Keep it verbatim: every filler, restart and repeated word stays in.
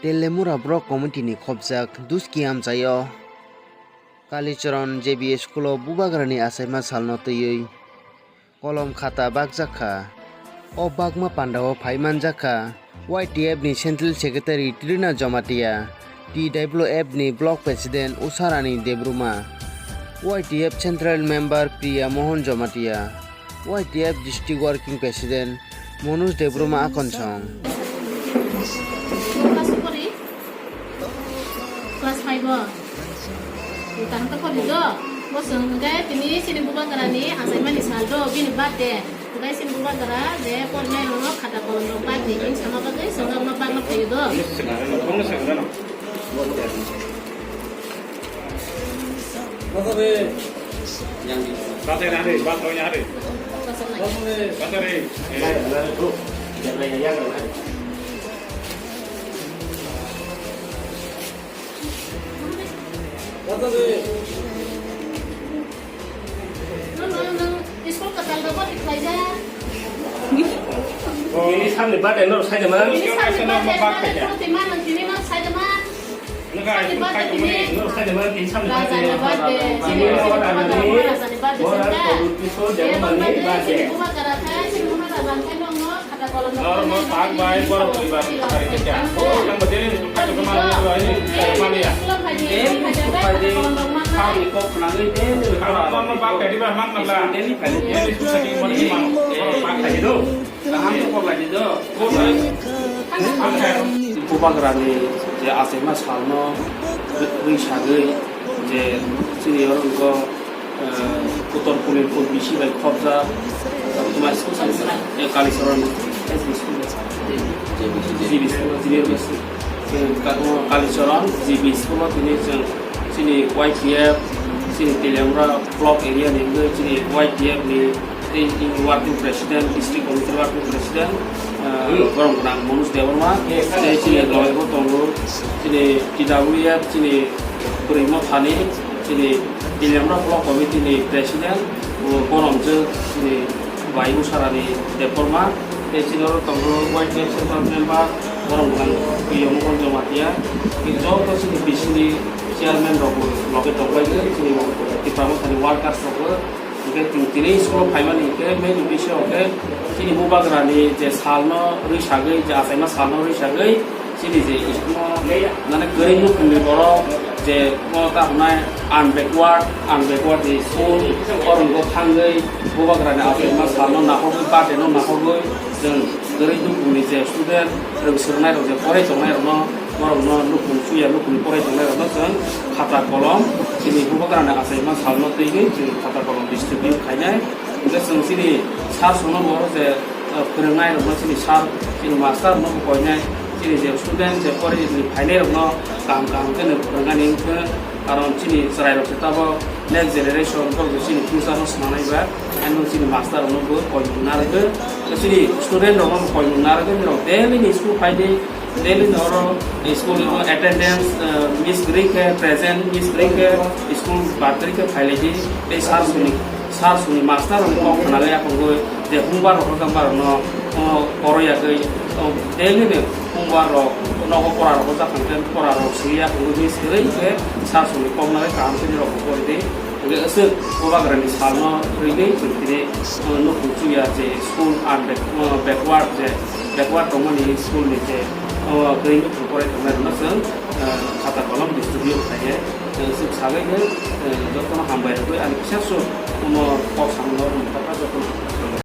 Telemura Block Committee ni khopjak Duski amchaio Kalicharan J B school o Bubagrani achaima salno twiwi kolom khata bakjak kha. O bakma pandao phai manjak kha Y T F ni Central Secretary Trina Jamatia, T W F ni Block President Usharani Debbarma, Y T F Central Member Priya Mohan Jamatia, Y T F District Working President Manoj Debbarma Akonsong. Class five o. Tang ta pori do. Bo song hwnkhe tini chini bubagrani achaimani sal do, bini birthday. Hwnkhe chini bubagra je porinai rokno khata kolom rok bak ni hwn sama bagwi songwk no bakno phaio do. School kwtal rok bo tikhlaijak. Ini samni birthday norok saida man. Ini samni birthday norok saida man. Ini birthday tini. Norok saida man, ini samni birthday. Rajani birthday. Ini Rajani birthday. Ini Rajani birthday. Norok no tak bai borok poribar ni thani khe. Oh, nang bo daily school khai tongma nang bo ani khai tongma ya. Daily school khai di. Kha ni kok nang ni daily. Kha ni kok nang bak khai di ba mang nang la. Daily khai di. Daily school khai di mo ni mang. Bak khai di do. Kaham kok lai di do. Bubagrani je achaima salno rwi sagwi je chini oro wngkha, eh, Uttor Punilpur B C bai khopjak, eh, Kalicharan S B school, G B school, G B school, eh, Kalicharan G B school o tini chwng chini Y T F, chini Teliamura block area ni wngwi chini Y T F ni tei chini working president, district committee working president, eh, borok gwnang Manoj Debbarma, tei chini logi bo tongo chini T W F, chini bwrwi mothani, chini Teliamura block committee ni president, bo borom je chini bai Usharani Debbarma, tei chini oro tongo Y T F central member, borok gwnang Priya Mohan Jamatia, tei joto chini B C ni chairman rok bo logi tongbai chini Tipra mothani workers rok bo. Hingke chwng tini school o phaimani hingke main uddesho hingke chini bubagrani je salno rwi sagwi, je achaima salno rwi sagwi, chini je school o nani kwrwi nukhungni borok je o ta hwnai unbackward, unbackward ni school, o rwngo thangwi bubagrani achaima salno nakhogwi, birthday no nakhogwi chwng kwrwi nukhungni je student, rwng swrwngnairok je porai tongnairokno, borokno nukhung chuya, nukhung porai tongnairokno chwng khata kolom, chini bubagrani achaima salno twiwi chwng khata kolom distribute khainai. Hingke chwng chini sir songno bo je, eh, phwrwngnairokno chini sir, chini master rokno bo koinai, chini je student je porai phainairokno kaham kaham khe no phwrwngnani wngkhe. Karon chini chwrairok se tabok next generation, borok je chini future no swnamnai ba, ano chini master rokno bo koimung narwkhe, chini student rokno bo koimung narwkhe, borok daily ni school phai di, daily ni oro school ni attendance, eh, miss kwrwi khe, present miss kwrwi khe, school bad kwrwi khe phai lai di, tei sir soni, sir soni master rokni kok khna le aphangwi je homework rok hojakma rokno, oh, poro yagwi, oh, daily ni homework rok nogo pora rok hojak khe pora rok siri ya wngwi miss kwrwi khe sir songni kok nai kaham khe nirok bo pori di. Hingke aswk bubagrani salno rwgwi chwng tini, oh, nukhung chuya je school unback-, oh, backward je backward tongmani school ni je, oh, kwrwi nukhung porai tongnai rokno chwng, eh, khata kolom distribute khlaiwi, eh, chwng sagwi khe, eh, jotono hambai rwgwi ani kisa swk omo kok samungno rwngthapha jotono.